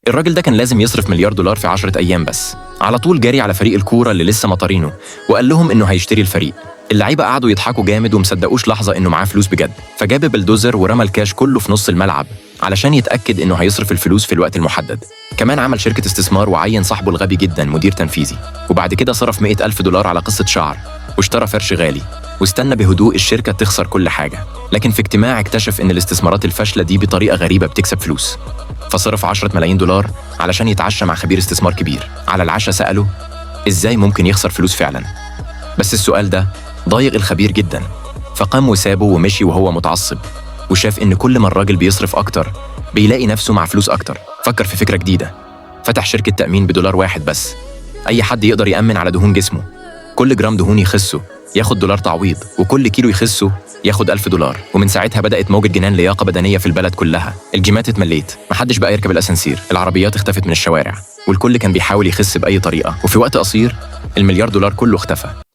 الراجل ده كان لازم يصرف $1 مليار في 10 أيام بس. على طول جري على فريق الكورة اللي لسه مطارينه وقال لهم إنه هيشتري الفريق. اللعيبة قعدوا يضحكوا جامد ومصدقوش لحظة إنه معاه فلوس بجد. فجاب بلدوزر ورمى الكاش كله في نص الملعب علشان يتأكد إنه هيصرف الفلوس في الوقت المحدد. كمان عمل شركة استثمار وعين صاحبه الغبي جدا مدير تنفيذي. وبعد كده صرف $100,000 على قصة شعر واشترى فرش غالي واستنى بهدوء الشركة تخسر كل حاجة. لكن في اجتماع اكتشف إن الاستثمارات الفاشلة دي بطريقة غريبة بتكسب فلوس، فصرف 10 ملايين دولار علشان يتعشى مع خبير استثمار كبير. على العشاء سأله إزاي ممكن يخسر فلوس فعلا، بس السؤال ده ضايق الخبير جدا، فقام وسابه ومشي وهو متعصب، وشاف إن كل ما الراجل بيصرف أكتر بيلاقي نفسه مع فلوس أكتر. فكر في فكرة جديدة، فتح شركة تأمين $1 بس، أي حد يقدر يأمن على دهون جسمه، كل جرام دهون يخسه ياخد $1 تعويض، وكل كيلو يخسه ياخد $1000. ومن ساعتها بدأت موجة جنان لياقة بدنية في البلد كلها. الجيمات اتمليت، محدش بقى يركب الأسانسير، العربيات اختفت من الشوارع، والكل كان بيحاول يخس بأي طريقة. وفي وقت قصير $1 مليار كله اختفى.